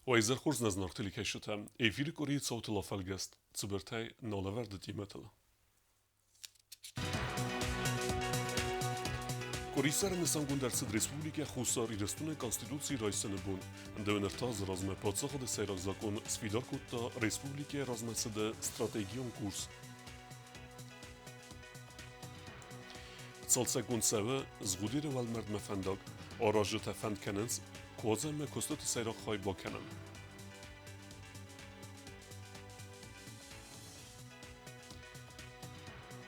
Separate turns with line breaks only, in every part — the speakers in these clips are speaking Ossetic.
Уӕ хорз нӕ зынаргъ телекӕсджытӕ! Эфиры къуырийы цаутыл афӕлгӕст цыбыртӕй налӕвӕрды темӕтыл. Къуырисӕры нысангонд ӕрцыд Республикӕ Хуссар Ирыстоны Конституцийы райсыны бон. Дыууын ӕртӕ азы размӕ паддзахады сӕйраг закъон сфидар кодта республикӕйы размӕцыды стратегион курс. Цалцӕггонд цӕуы Згъудеры уӕлмӕрдмӕ фӕндаг. Аразджытӕ фӕнд кӕнынц куадзӕнмӕ куыстыты сӕйраг хай бакӕнын.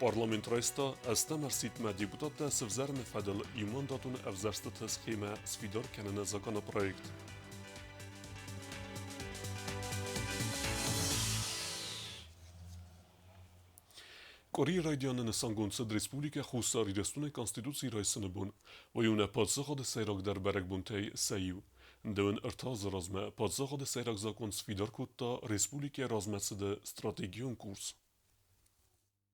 Парламент райста ӕстӕм ӕрсидтмӕ депутаттӕ сывзарыны фӕдыл иумандатон ӕвзӕрстыты схемӕ сфидар кӕныны законопроект. Къуырийы райдианы нысангонд цыд Республикӕ Хуссар Ирыстоны Конституцийы райсыны бон. Уый у нӕ паддзахады сӕйрагдӕр бӕрӕгбонтӕй сӕ иу. Дыууын ӕртӕ азы размӕ паддзахады сӕйраг закъон сфидар кодта республикӕйы размӕцыды стратегион курс.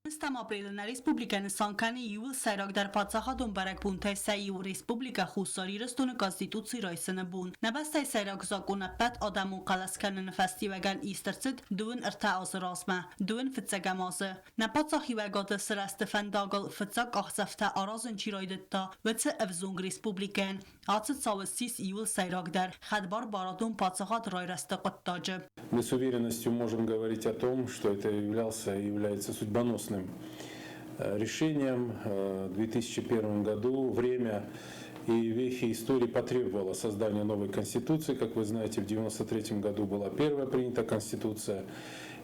Ӕстӕм апрелы нӕ республикӕ нысан кӕны иууыл сӕйрагдӕр паддзахадон бӕрӕгбонтӕй сӕ иу Республикӕ Хуссар Ирыстоны Конституци райсыны бон. Нӕ бӕстӕйы сӕйраг закъон ӕппӕт адӕмон хъӕлӕс кӕныны фӕстиуӕгӕн ист ӕрцыд дыууын ӕртӕ азы размӕ, дыууын фыццӕгӕм азы. Нӕ паддзахиуӕгады сырӕзты фӕндагыл фыццаг къахдзӕфтӕ аразын чи райдыдта, уыцы ӕвзонг республикӕйӕн ацы цау ссис иууыл сӕйрагдӕр хӕдбар барадон паддзахад райрӕзты хъуыддаджы.
Мы с уверенностью можем говорить о том, что это являлся и является судьбоносным решением. В 2001 году время и вехи истории потребовало создания новой конституции. Как вы знаете, в 1993 году была первая принята конституция.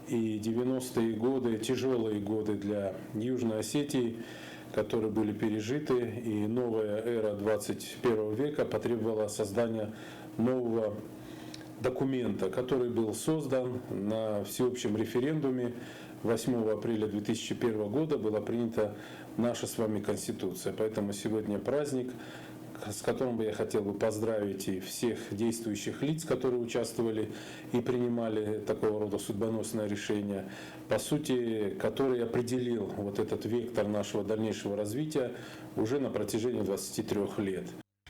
И 90-е годы, тяжелые годы для Южной Осетии, которые были пережиты, и новая эра 21 века потребовала создания нового документа, который был создан на всеобщем референдуме 8 апреля 2001 года была принята наша с вами Конституция. Поэтому сегодня праздник, с которым бы я хотел бы поздравить и всех действующих лиц, которые участвовали и принимали такого рода судьбоносное решение, по сути, который определил вот этот вектор нашего дальнейшего развития уже на протяжении 23 лет.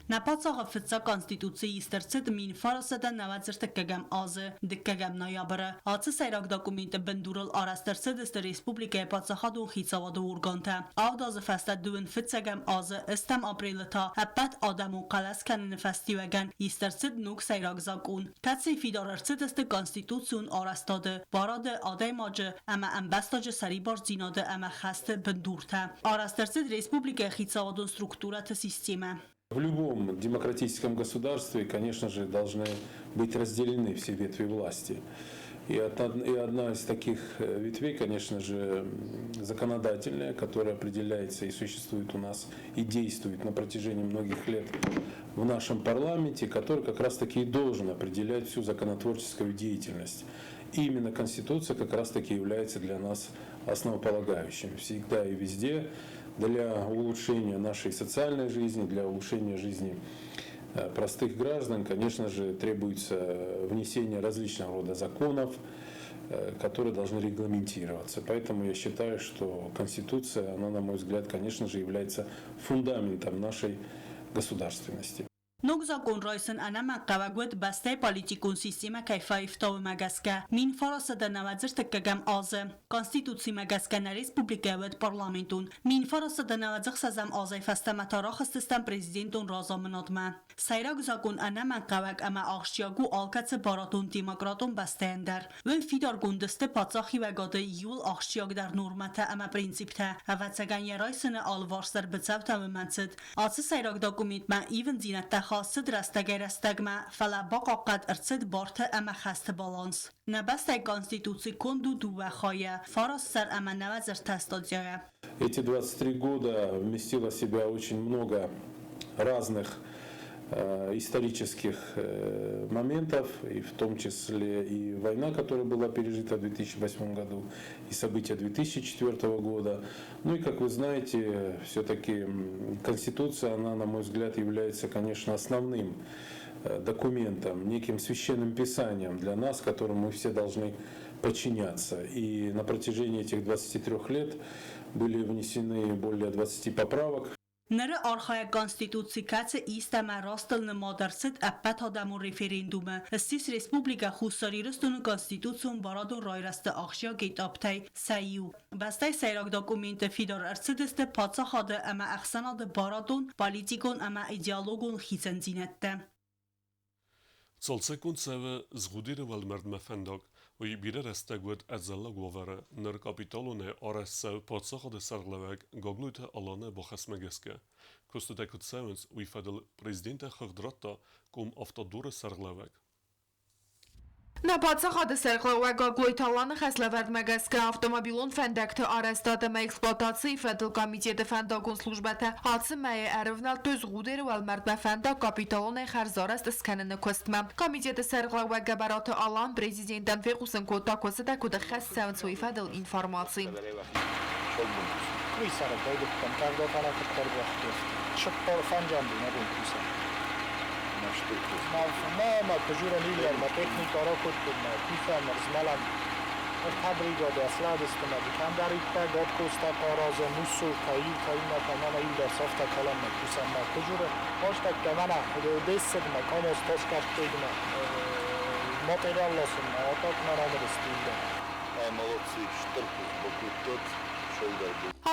Нӕ паддзахы фыццаг конституцийы ист ӕрцыд 1995 азы дыккӕгӕм ноябры. Ацы сӕйраг документы бындурыл арӕзт ӕрцыдысты республикӕйы паддзахадон хицауады органтӕ. Авд азы фӕстӕ дыууын фыццӕгӕм азы ӕстӕм апрелы та ӕппӕт адӕмон хъӕлӕс кӕныны фӕстиуӕгӕн ист ӕрцыд ног сӕйраг закъон, кӕцыйы фидар ӕрцыдысты конституцион арӕзтады, барады, адӕймаджы ӕмӕ ӕмбӕстаджы сӕрибардзинады ӕмӕ хӕсты бындуртӕ. Арӕзт ӕрцыд республикӕйы хицауадон структурӕты системӕ.
В любом демократическом государстве, конечно же, должны быть разделены все ветви власти. И одна из таких ветвей, конечно же, законодательная, которая определяется и существует у нас и действует на протяжении многих лет в нашем парламенте, который как раз-таки и должен определять всю законотворческую деятельность. И именно Конституция как раз-таки является для нас основополагающим. Всегда и везде для улучшения нашей социальной жизни, для улучшения жизни простых граждан, конечно же, требуется внесение различного рода законов, которые должны регламентироваться. Поэтому я считаю, что Конституция, она, на мой взгляд, конечно же, является фундаментом нашей государственности.
Ног закъон райсын ӕнӕмӕнгхъӕуӕг уыд бӕстӕйы политикон системӕ кӕй фӕивта, уымӕ гӕсгӕ. 1990 азы Конституцимӕ гӕсгӕ нӕ республикӕ уыд парламентон. 1996 азӕй фӕстӕмӕ та рахызтыстӕм президентон разамынадмӕ. Сӕйраг закъон ӕнӕмӕнгхъӕуӕг ӕмӕ ахсджиаг у алкӕцы барадон-демократон бӕстӕйӕн дӕр. Уым фидаргонд сты паддзахиуӕгады иууыл ахсджиагдӕр нормӕтӕ ӕмӕ принциптӕ. Ӕвӕццӕгӕн йӕ райсыны алыварс дӕр быцӕутӕ уымӕн цыд. Ацы сӕйраг документмӕ ивындзинӕдтӕ хаст цыд рӕстӕгӕй-рӕстӕгмӕ, фӕлӕ бахъахъхъӕд ӕрцыд барты ӕмӕ хӕсты баланс. Нӕ бӕстӕйы Конституци конд у дыууӕ хайӕ, фараст сӕр ӕмӕ нӕуӕдз ӕртӕ статьяйӕ.
Эти 23 года вместило в себя очень много разных исторических моментов, и в том числе и война, которая была пережита в 2008 году, и события 2004 года. Ну и, как вы знаете, все-таки Конституция, она, на мой взгляд, является, конечно, основным документом, неким священным писанием для нас, которому мы все должны подчиняться. И на протяжении этих 23 лет были внесены более 20 поправок.
Ныры архайӕг Конституци, кӕцы ист ӕмӕ растыл нымад ӕрцыд ӕппӕтадӕмон референдумы, ссис Республикӕ Хуссар Ирыстоны конституцион барадон райрӕзты ахсджиаг этаптӕй сӕ иу. Бӕстӕйы сӕйраг документы фидар ӕрцыдысты паддзахады ӕмӕ ӕхсӕнады барадон, политикон ӕмӕ идеологон хицӕндзинӕдтӕ.
Цалцӕггонд цӕуы Згъудеры уӕлмӕрдмӕ фӕндаг. Уый бирӕ рӕстӕг уыд ӕдзӕллаг уавӕры. Ныр капиталонӕй арӕзт цӕуы паддзахады сӕргълӕууӕг Гаглойты Аланы бахӕсмӕ гӕсгӕ. Куыстытӕ куыд цӕуынц, уый фӕдыл президентӕн хыгъд радта Комавтодоры сӕргълӕууӕг.
Нӕ паддзахады сӕргълӕууӕг Гаглойты Аланы хӕслӕвӕрдмӕ гӕсгӕ автомобилон фӕндӕгты арӕзтад ӕмӕ эксплуатацийы фӕдыл комитеты фӕндагон службӕтӕ ацы мӕйы ӕрывнӕлдтой Згъудеры уӕлмӕрдмӕ фӕндаг капиталонӕй хӕрзарӕзт скӕныны куыстмӕ. Комитеты сӕргълӕууӕг Гӕбӕраты Алан президентӕн фехъусын кодта, куыстытӕ куыд ӕххӕст цӕуынц, уый фӕдыл информаци.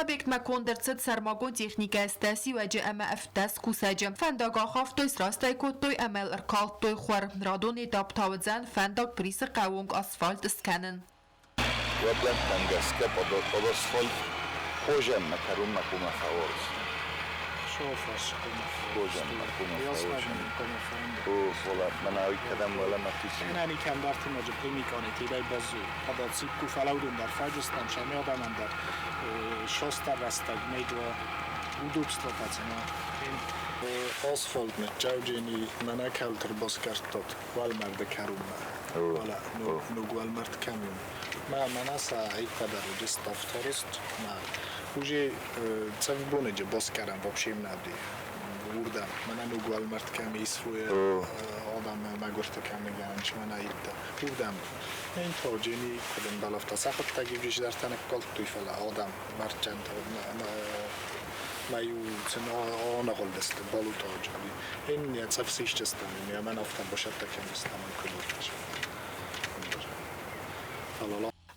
Объектмӕ конд ӕрцыд сӕрмагонд техникӕ ӕстӕсиуӕджы ӕмӕ 17 кусӕджы. Фӕндаг ахафтой, срастӕй кодтой ӕмӕ йыл ӕркалдтой хуар. Радон этап та уыдзӕн фӕндаг Присы хъӕуы онг асфальт скӕнын.
Уӕ гӕсгӕ под асфальт хожемме кӕронмӕ кумӕ фӕуорз. Хожемме кумӕ фӕуорз. О, фӕлӕ мӕнӕ уый кӕдӕм уӕлӕмӕ туси.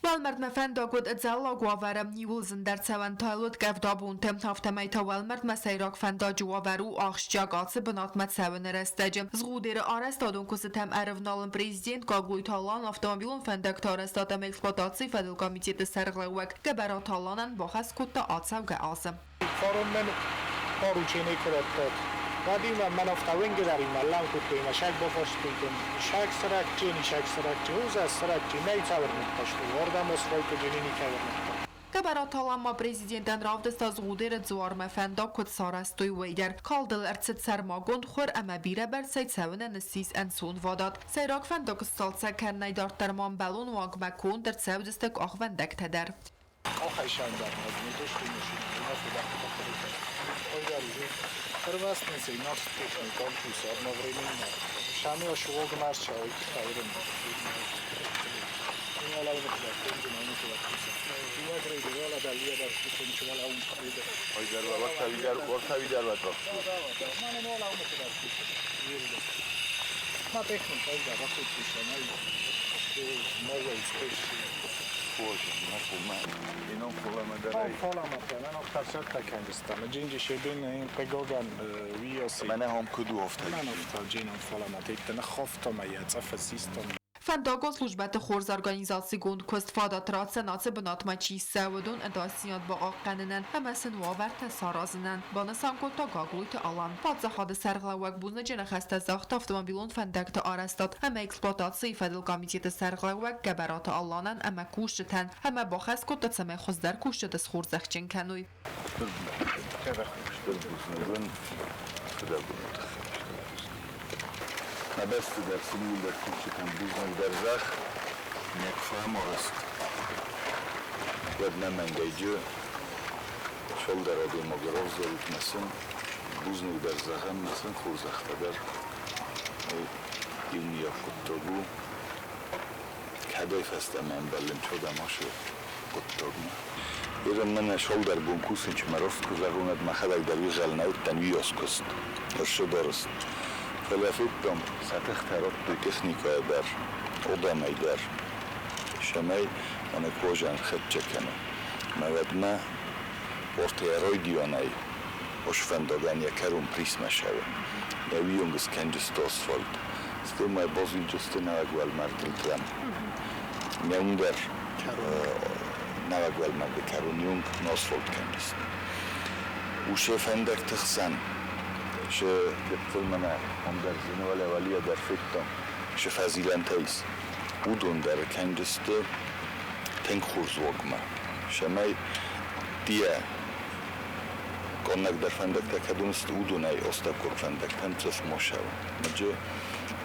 Уӕлмӕрдмӕ фӕндаг уыд ӕдзӕллаг уавӕры, иууыл зындӕр цӕуӕн та уыд къӕвдабонты. Афтӕмӕй та уӕлмӕрдмӕ сӕйраг фӕндаджы уавӕр у ахсджиаг ацы бынатмӕ цӕуыны рӕстӕджы. Згъудеры арӕзтадон куыстытӕм ӕрывналын президент Гаглойты Алан автомобилон фӕндӕгты арӕзтад ӕмӕ эксплуатацийы фӕдыл комитеты сӕргълӕууӕг Гӕбӕраты Аланӕн бахӕс кодта ацӕугӕ азы. Гӕбӕраты Алан ма президентӕн равдыста Згъудеры дзуармӕ фӕндаг куыд сарӕзтой, уый дӕр. Калдыл ӕрцыд сӕрмагонд хуыр ӕмӕ бирӕбӕрцӕй цӕуынӕн ссис ӕнцонвадат. Сӕйраг фӕндаг сцалцӕг кӕнынӕй дарддӕр ма ӕмбӕлон уагмӕ конд ӕрцӕудзысты къахвӕндӕгтӕ дӕр. Фӕндагон службӕты хорз организацигонд куыст фадат ратдзӕн ацы бынатмӕ чи ссӕуы, уыдон ӕдасдзинад бахъахъхъӕнынӕн ӕмӕ сын уавӕртӕ саразынӕн, банысан кодта Гаглойты Алан. Паддзахады сӕргълӕууӕг бузныджы ныхӕстӕ загъта автомобилон фӕндӕгты арӕзтад ӕмӕ эксплуатацийы фӕдыл комитеты сӕргълӕууӕг Гӕбӕраты Аланӕн ӕмӕ кусджытӕн ӕмӕ бахӕс кодта, цӕмӕй хуыздӕр кусджыты схорзӕхджын кӕной.
Стыр бузныг уын фыдӕбоны тыххӕй. Нӕ бӕсты дӕр сын иуылдӕр кусджытӕн бузныг дӕр зӕгъ, не куы фӕмарӕст, уӕд нӕ мӕнгӕйджы фылдӕр адӕймаг равзарут мӕ сын бузныг дӕр зӕгъӕм, мӕ сын хорзӕхтӕ дӕр. Иумиаг хъуыддаг у. Кӕдӕй фӕстӕмӕ ӕмбӕлын чодӕм ацы хъуыддагмӕ. Ирон мӕнӕ шолдӕр бон кусын чи мӕ рост куы зӕгъон, уӕд мӕхӕдӕг дӕр уигъӕл нӕ уыдтӕн уыйас куыст, ӕрсыдӕрст. Фӕлӕ федтон, сӕ тыхтӕ радтой техникӕйӕ дӕр, адӕмӕй дӕр, цӕмӕй мӕнӕ козӕн хӕццӕ кӕна. Мӕ уӕдмӕ уорта йӕ райдианӕй осфӕндагӕн йӕ кӕрон Присмӕ сӕуы. Йӕ уыйонг скӕнджысты асфальт. Стӕй ма базилджысты нӕуӕг уӕлмӕрдтыл Мӕ уым дӕр нӕуӕг уӕлмӕрды кӕрон ионг асфальт кӕнджысты. Усе фӕндӕгты хсӕн се гыццыл мӕнӕ ам дӕр зыны уӕлӕ дӕр федтам, се фӕзилӕнтӕ ис. Уыдон дӕр кӕнджысты тынг хорз уагмӕ, цӕмӕй дие къаннӕгдӕр фӕндӕгтӕ кӕдон сты, уыдонӕй астӕуккаг фӕндӕгтӕм цъыф ма ссӕуа. Ноджы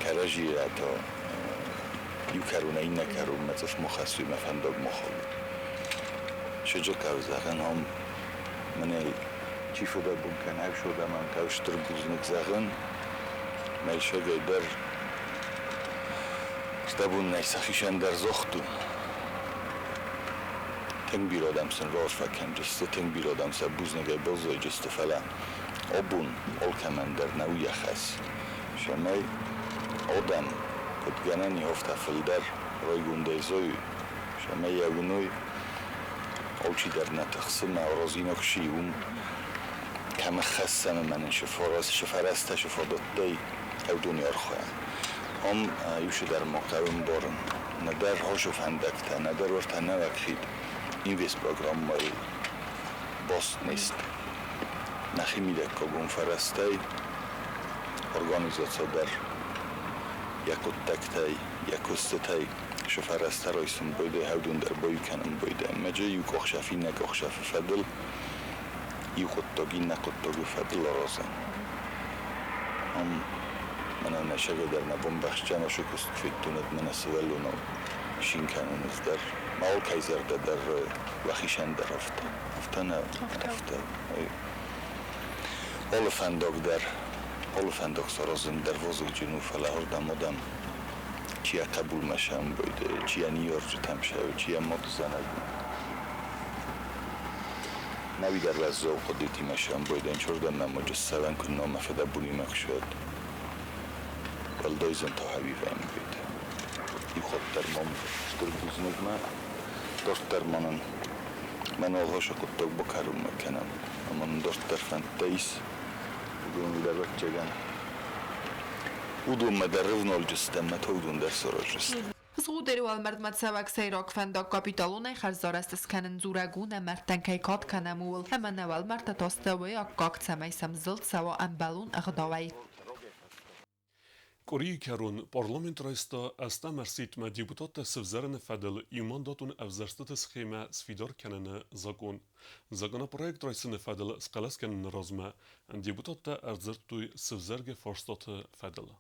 кӕрӕдзийӕ та иу кӕронӕй иннӕ кӕронмӕ цъыф ма хӕссой, мӕ фӕндаг ма халой. Сыджытау зӕгъын, ам мӕнӕй чи фыдӕбон кӕны, ӕфсодӕмӕн та стыр бузныг зӕгъын. Мӕйсӕгӕй дӕр рдӕбон нӕй сӕхицӕн дӕр загътон. Тынг бирӕ адӕм сын раарфӕ кӕнджысты, тынг бирӕ адӕм сӕ бузныгӕй баззайджысты, фӕлӕ абон алкӕмӕн дӕр нӕу йӕ хӕс, цӕмӕй адӕм куыд гӕнӕн и, афтӕ фылдӕр райгондӕй зайой, цӕмӕй йӕ уыной, алчидӕр нӕ тыхсы, мӕ аразинаг чи уым кӕм ӕххӕссӕм ӕмӕ нын цы фӕрӕзтӕ, цы фадӕттӕй уыдоны архайӕм. Ам иуцыдӕр ма хъӕуы ӕмбарын, нӕдӕр хосы фӕндӕгтӕ, нӕдӕр уӕртӕ нӕуӕг хид инвестпрограммӕйы баст не сты. Нӕхи мидӕггагон фӕрӕзтӕй организаци дӕр йӕ хъуыддӕгтӕй, йӕ куыстытӕй цы фӕрӕзтӕ райсын байдайы, уыдон дӕр баиу кӕнын байдайы. Ӕмӕ иу къахсӕф иннӕ къахсӕфы фӕдыл, иу хъуыддаг иннӕ хъуыддагы фӕдыл аразӕм. Ам мӕнӕ нӕ сӕгӕдӕр нӕ бамбӕхсдзӕн ацы куыст федтон, уӕд мӕнӕ сывӕллонау цин кӕнын ӕз дӕр. Ма алкӕй зӕрдӕ дӕр уӕхицӕн дӕр афтӕ. Афтӕ нӕ, афтӕ. Алы фӕндаг дӕр, алы фӕндаг саразын дӕр вазыгджын у, фӕлӕ ардӕм адӕм чи йӕ хъӕбулмӕ сӕмбӕлд, чи йӕ ныййарджытӕм сӕуы, чи йӕ мадызӕнӕгмӕ. Нӕуи дӕр уӕззау хъуыдытимӕ сӕмбӕлдӕн, чердӕм мӕ ноджы ссӕуӕн куыннӕ мӕ фыдӕбонимӕ куы суӕд. Уӕлдай зын та хӕбивӕймбӕлд. Иу хатт дӕр мӕм стыр бузныг мӕ, дарддӕр ма нын мӕн алгъысы хъуыддаг бакӕронмӕ кӕнӕм, ӕмӕ нын дарддӕр фӕндтӕ ис, уыдоныл дӕр ӕвӕццӕгӕн. Уыдонмӕ дӕр ӕвналджыстӕм, мӕ та уыдон дӕр сараздзысты.
Згъудеры уӕлмӕрдмӕ цӕуӕг сӕйраг фӕндаг капиталонӕй хӕрзарӕзт скӕнын дзурӕг у, нӕ мӕрдтӕн кӕй кад кӕнӕм, ууыл, ӕмӕ нӕ уӕлмӕрдтӕ та сты аккаг, цӕмӕй сӕм зылд цӕуа ӕмбӕлон ӕгъдауӕй.
Къуырийы кӕрон парламент райста ӕстӕм ӕрсидтмӕ депутаттӕ сывзарыны фӕдыл иумандатон ӕвзӕрстыты схемӕ сфидар кӕныны закъон. Законопроект райсыны фӕдыл схъӕлӕс кӕныны размӕ депутаттӕ ӕрдзырдтой сывзаргӕ фарстаты фӕдыл.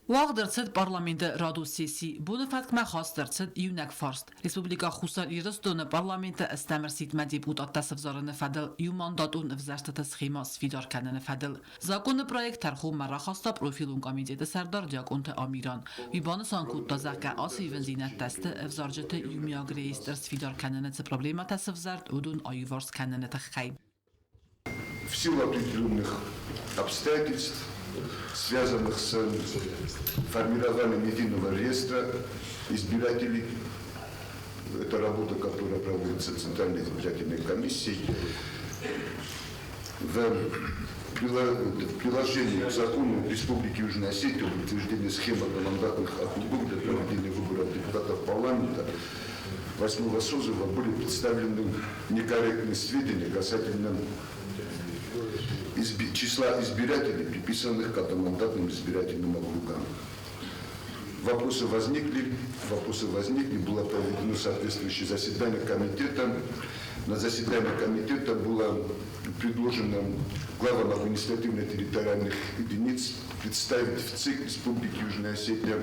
Уагъд ӕрцыд парламенты радон сесси. Боны фӕткмӕ хаст ӕрцыд иунӕг фарст. Республикӕ Хуссар Ирыстоны парламенты ӕстӕм ӕрсидтмӕ депутаттӕ сывзарыны фӕдыл иумандатон ӕвзӕрстыты схемӕ сфидар кӕныны фӕдыл. Законы проект тӕрхонмӕ рахаста профилон комитеты сӕрдар Диакъонты Амиран. Уый банысан кодта, зӕгъгӕ, ацы ивындзинӕдтӕ сты ӕвзарджыты иумиаг реестр сфидар кӕныны цы проблемӕтӕ сывзӕрд, уыдон аиуварс кӕныны тыххӕй.
В силу определенных обстоятельств, связанных с формированием единого реестра избирателей, это работа, которая проводится Центральной избирательной комиссией, в приложении к закону Республики Южная Осетия об утверждении схемы одномандатных округов для проведения выборов депутатов парламента восьмого созыва были представлены некорректные сведения касательно числа избирателей, приписанных к одномандатным избирательным округам. Вопросы возникли, было проведено соответствующее заседание комитета. На заседании комитета было предложено главам административно-территориальных единиц представить в ЦИК Республики Южная Осетия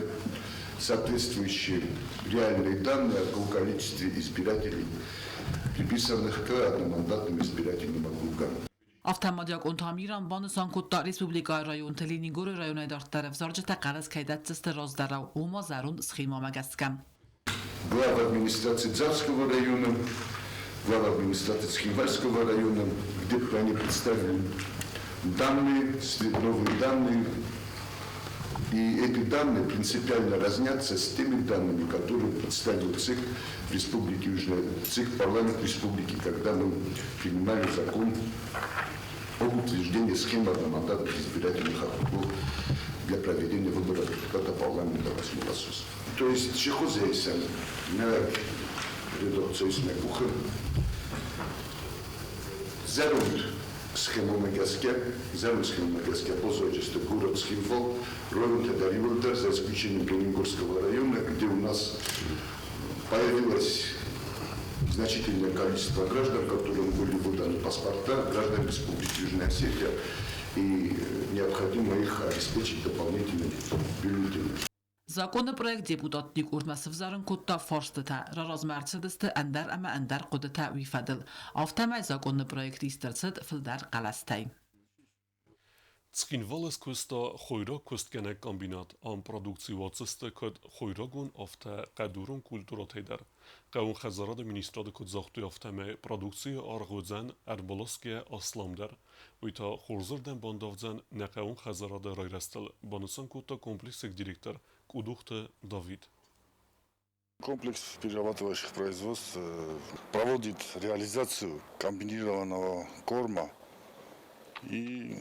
соответствующие реальные данные о количестве избирателей, приписанных к одномандатным избирательным округам.
Афтӕ ма Диакъонты Амиран банысан кодта, республикӕйы районты Ленингоры районӕй дарддӕр ӕвзарджытӕ хъӕлӕс кӕй дӕтдзысты раздӕрау, ома зӕронд схемӕмӕ гӕсгӕ.
Глава администрации Дзавского района Глава администрации Цхинвальского района, где они представили данные, новые данные. И эти данные принципиально разнятся с теми данными, которые представил ЦИК Республики Южная, ЦИК парламент Республики, когда мы принимали закон об утверждении схемы одномандатных избирательных округов для проведения выборов депутата парламента 8 созыва. То есть, чехозейсен, редакциясына кухы зӕронд схемамӕ гӕсгӕ, зӕронд схемамӕ гӕсгӕ баззадысты город Цхинвал, районтӕ дӕр иууылдӕр, за исключением Ленингорского района, где у нас появилось значительное количество граждан, которым были выданы паспорта, граждан Республики Южная Осетия, и необходимо их обеспечить дополнительными бюллетенями.
Закъоны проект депутатты къордмӕ сывзарын кодта фарстытӕ, раразмӕ ӕрцыдысты ӕндӕр ӕмӕ ӕндӕр хъуыдытӕ уый фӕдыл. Афтӕмӕй закъоны проект ист ӕрцыд фылдӕр хъӕлӕстӕй.
Цхинвалы скуыста хойрагкуыстгӕнӕг комбинат. Ам продукци уадздзысты куыд хойрагон, афтӕ хъӕдурон культурӕтӕй дӕр. Хъӕууон хӕдзарады министрады куыд загътой, афтӕмӕй продукцийы аргъ уыдзӕн ӕрбаласгӕ асламдӕр. Уый та хорзырдӕм бандавдзӕн нӕ хъӕууон хӕдзарады райрӕзтыл, банысан кодта комплексы директор Къудухты Давид.
Комплекс перерабатывающих производств проводит реализацию комбинированного корма и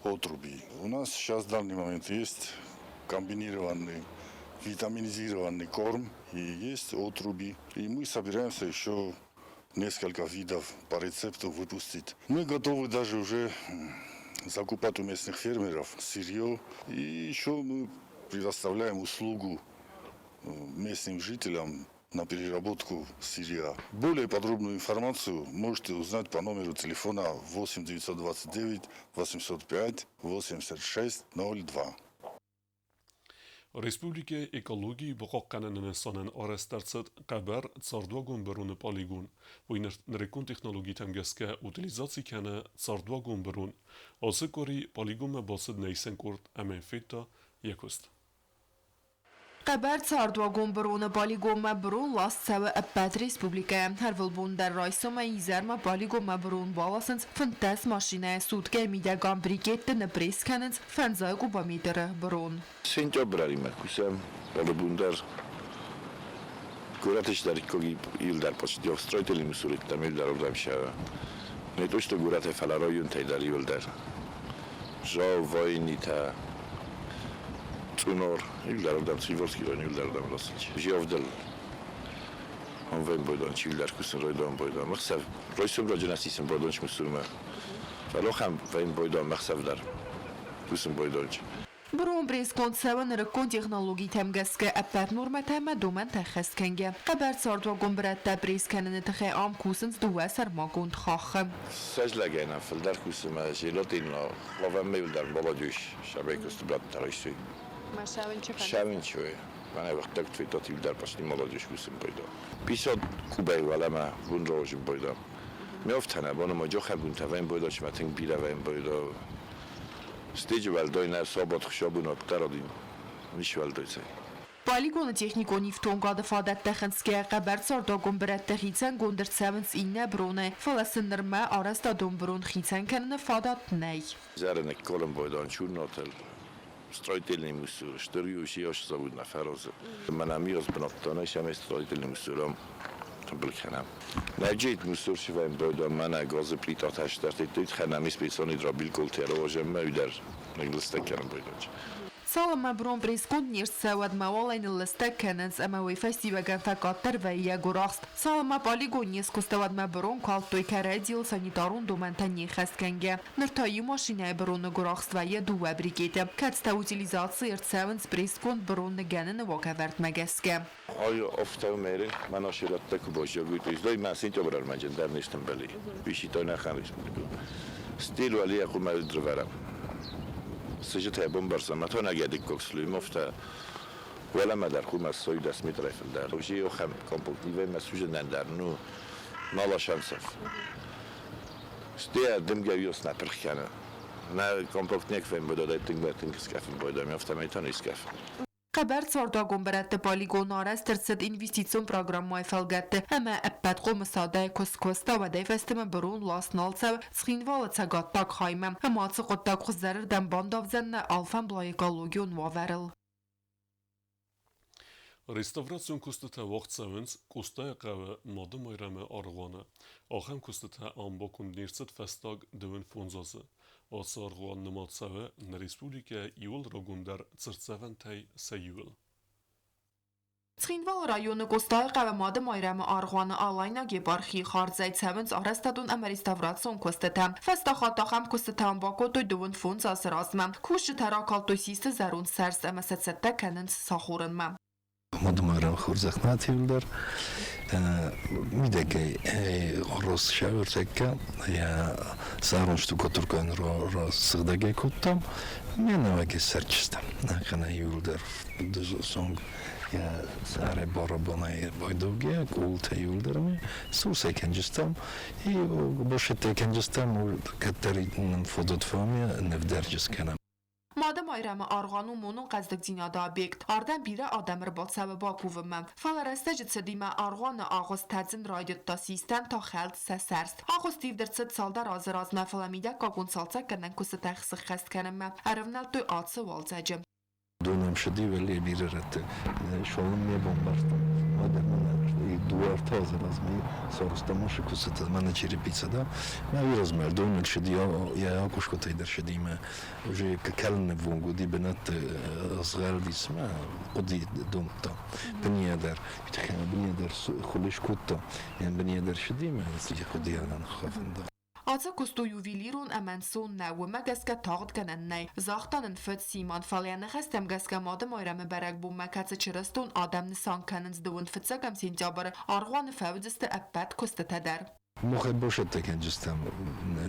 отруби. У нас сейчас в данный момент есть комбинированный витаминизированный корм и есть отруби. И мы собираемся еще несколько видов по рецепту выпустить. Мы готовы даже уже закупать у местных фермеров сырье. И еще мы предоставляем услугу местным жителям на переработку сырья. Более подробную информацию можете узнать по номеру телефона 8 929 805 86 02.
Республикӕйы экологийы бахъахъхъӕныны нысанӕн арӕзт ӕрцыд хъӕбӕр цардуагон быроны полигон. Уый нырыккон технологитӕм гӕсгӕ утилизаци кӕны цардуагон бырон. Ацы къуыри полигонмӕ бацыд нӕ исӕн къорд ӕмӕ йын федта йӕ куыст.
Хъӕбӕр цардуагон быроны полигонмӕ бырон ласт цӕуы ӕппӕт республикӕйӕ. Ӕрвылбон дӕр райсомӕй изӕрмӕ полигонмӕ бырон баласынц 15 машинӕйы, суткӕйы мидӕг ам брикетты ныппресс кӕнынц фӕндзай кубометры бырон.
Сентябрӕримӕ кусӕм, ӕрвылбон дӕр горӕты чидӕриккоги иуылдӕр почти строители мусорыдтам иуылдӕр уырдӕм сӕ не то что горӕтӕй, фӕлӕ районтӕй дӕр иуылдӕр. Жау, войнитӕ, Цъунор, иуылдӕр уырдӕм, Цхинвальский район иуылдӕр уырдӕм ласынц. Зиавдыл ӕмвӕн бойдон, чилдӕр кусын райдон бойдон. Мӕхсӕв райсом раджы нӕ сисын бойдон мусурмӕ. Фӕлӕ ахӕм вӕйн бойдон мӕхсӕв дӕр кусын бойдонч.
Бырон пресс-конд цӕуы нырыккон технологитӕм гӕсгӕ ӕппӕт нормӕтӕ ӕмӕ домӕнтӕ ӕххӕст кӕнгӕ. Хъӕбӕр цардуагон бырӕттӕ пресс кӕныны тыххӕй ам кусынц дыууӕ сӕрмагонд хаххы.
Сӕзлӕгӕй нӕ фылдӕр кусы мӕ зелотин ловӕммӕ иуылдӕр молодежь сабай куысты браттӕ райстой. Шавинчой. Мӕнӕ вӕхтӕг твитот иуылдӕр почти молодежь кусын бойдо. 50 кубӕй уӕлӕмӕ бунрожын бойдо. Ме офтӕнӕ боны ма джохӕ бунтӕ вӕйн бойдо, чма тынг бирӕ вӕйн бойдо. Стеджы уӕлдай нӕ сабат хсабунат дӕр ничи уӕлдай цӕй.
Полигоны техникон ифтонгады фадӕттӕ хынцгӕйӕ хъӕбӕр цардуагон бырӕттӕ хицӕнгонд ӕрцӕуынц иннӕ быронӕй, фӕлӕ сын нырмӕ арӕзтадон бырон хицӕн кӕныны фадат нӕй.
Зӕринӕг колымбойдон чурнотел строительный мусор, стыр иу завод на фӕразы. Мӕнӕ миоз бынӕттон ис ӕмӕ строительный мусором тымбыл кӕнӕм. Нӕджейт мусор сивӕм бойдон мӕнӕ газы плитатӕ стӕртыдтой, хӕнӕм специальный дробил колтерожеммӕ уыдӕр ныллыстӕг кӕнӕм бойдонч.
Цалынмӕ бырон пресс-конд не рцӕуы, уӕдмӕ уал ӕй ныллыстӕг кӕнынц ӕмӕ уый фӕстиуӕгӕн фӕкъаддӕр вӕййы йӕ гуырахст. Цалынмӕ полигон не скуыста, уӕдмӕ бырон калдтой кӕрӕдзийыл санитарон домӕнтӕ не ххӕст кӕнгӕ. Ныр та иу машинӕйы быроны гуырахст вӕййы дыууӕ брикеты, кӕцытӕ утилизаци ӕрцӕуынц пресс-конд бырон ныгӕныны уагӕвӕрдмӕ гӕсгӕ.
Ай офтау мере, мӕн аширӕттӕ куы баззагуйтой, здай мӕ сентябрь ӕрмӕджын дӕр не стӕмбӕли. Виситой нӕхӕн республикӕ. Стил вали акумӕ дрвӕрӕм. Сыджытӕ бомбарса, ма то нагӕдиккок слюймовтӕ уӕлӕмӕ дӕр хумӕ сой 10 метрӕй фылдӕр. Уже охӕм компактивӕй мӕ суженӕн дӕр, ну, мало шансов. Стея дымгӕ виос нӕ пырх кӕны. Нӕ компактнек фембӕдӕй тынг бӕ тынг скӕфын бойдам, афтӕмӕй та не скӕфын.
Хъӕбӕр цардуагон бырӕтты полигон арӕзт ӕрцыд Инвестицион программӕйы фӕлгӕтты ӕмӕ ӕппӕт хъомысадӕй куы скуыста, уӕдӕй фӕстӕмӕ бырон ласт нал цӕуы Цхинвалы цӕгаттаг хаймӕ ӕмӕ ацы хъуыддаг хуыздӕрырдӕм бандавдзӕн нӕ алфӕмблай экологион уавӕрыл.
Реставрацион куыстытӕ уагъд цӕуынц Къостайыхъӕуы Мады Майрӕмы аргъуаны. Ахӕм куыстытӕ ам баконд не рцыд фӕстаг 25 азы. Ацы аргъуан нымад цӕуы нӕ республикӕйы иууыл рагондӕр цыртдзӕвӕнтӕй сӕ иуыл.
Цхинвалы районы Къостайыхъӕуы Мады Майрӕмы аргъуаны Алайнаг епархийы хардзӕй цӕуынц арӕзтадон ӕмӕ реставрацион куыстытӕ. Фӕстаг хатт ахӕм куыстытӕ ам бакодтой 25 азы размӕ. Кусджытӕ ракалдтой систы зӕронд сӕрст ӕмӕ сӕ цӕттӕ кӕнынц сахорынмӕ.
Мады Майрӕм хорзӕх нӕ иуылдӕр. Мидӕгӕй рос сӕвӕртӕккӕ йӕ зӕронд штукатуркӕйӕн сыгъдӕгӕй кодтам. Ме нӕуӕгӕй цӕрджытӕм кӕнӕ иуылдӕр сонг йӕ сӕрӕй барабанӕй байдаугӕ, къултӕ иуылдӕр ме сусӕй кӕнджыстӕм и бошеттӕй кӕнджыстӕм, кӕддӕрид нын фадат фӕмӕ нывдӕрджыс кӕнӕм.
Мады Майрӕмы аргъуан у монон хъӕздыгдзинады объект. Ардӕм бирӕ адӕм ӕрбацӕуы бакувынмӕ. Фӕлӕ рӕстӕджы цыдимӕ аргъуаны агъуыст тӕдзын райдыдта, систӕм та хӕлд сӕ сӕрст. Агъуыст ивд ӕрцыд цалдӕр азы размӕ, фӕлӕ мидӕггагон цалцӕггӕнӕн куыстытӕ сыххӕст кӕнынмӕ ӕрывнӕлдтой ацы уалдзӕджы.
Донӕм сыди уӕле бирӕ рӕтты. Шолын бомбардтам. Уӕдӕ мӕнӕ дыууӕ-ӕртӕ азы размӕ сарӕзтам ашы куыстытӕ, мӕнӕ черепица, да. Мӕ уый размӕ доныл сыди, йӕ акъускотӕй дӕр сыди мӕ уже кӕлынӕввонг уыди бынӕтты згъӕлдис мӕ хъуыди домдта. Бынийӕ дӕр, бынийӕ дӕр хуылис кодта, бынийӕ дӕр сыди мӕ хъуыдыйӕн хафында.
Ацы куыст у ювелирон ӕмӕ ӕнцон нӕ, уымӕ гӕсгӕ тагъд гӕнӕн нӕй, загъта нын фыд Симон, фӕлӕ йӕ ныхӕстӕм гӕсгӕ Мады Майрӕмы бӕрӕгбонмӕ, кӕцы чырыстон адӕм нысан кӕнынц дыууын фыццӕгӕм сентябры, аргъуаны фӕуыдзысты ӕппӕт куыстытӕ дӕр.
Мохӕй бошӕттӕ кӕнджыстӕм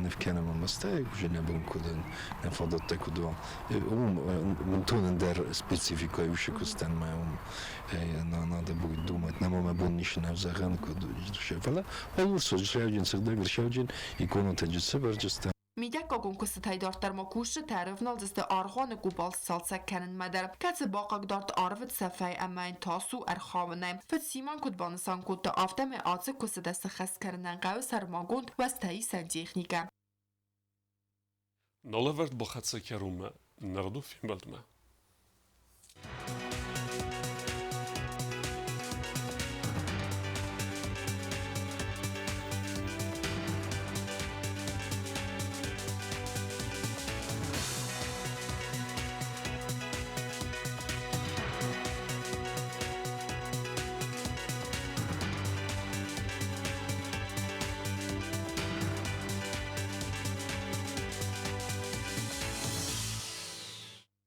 ныв кӕнӕм ӕмӕстӕй, уже нӕ бон куыд нӕ фадӕттӕ куыд уа. Уым бынтон ӕндӕр спецификӕ усы куыстӕн мӕ уым надо будет думать, нӕма мӕ бон ницы нӕ зӕгъӕн куыд фӕлӕ алурсо сӕвджын сыгъдӕг сӕвджын иконатӕ сӕвӕрджыстӕм.
Мидӕггагон куыстытӕй дарддӕр ма кусджытӕ ӕрӕвналдзысты аргъуаны къубал сцалцӕг кӕнынмӕ дӕр, кӕцы бахъыгдард арвы цӕфӕй ӕмӕ йын тас у ӕрхауынӕй. Фыд Симон куыд банысан кодта, афтӕмӕй ацы куыстытӕ сыххӕст кӕнынӕн хъӕуы сӕрмагонд уӕзтӕисӕн техникӕ.
Налӕвӕрд бахӕццӕ кӕронмӕ, нӕгъду фембӕлдмӕ.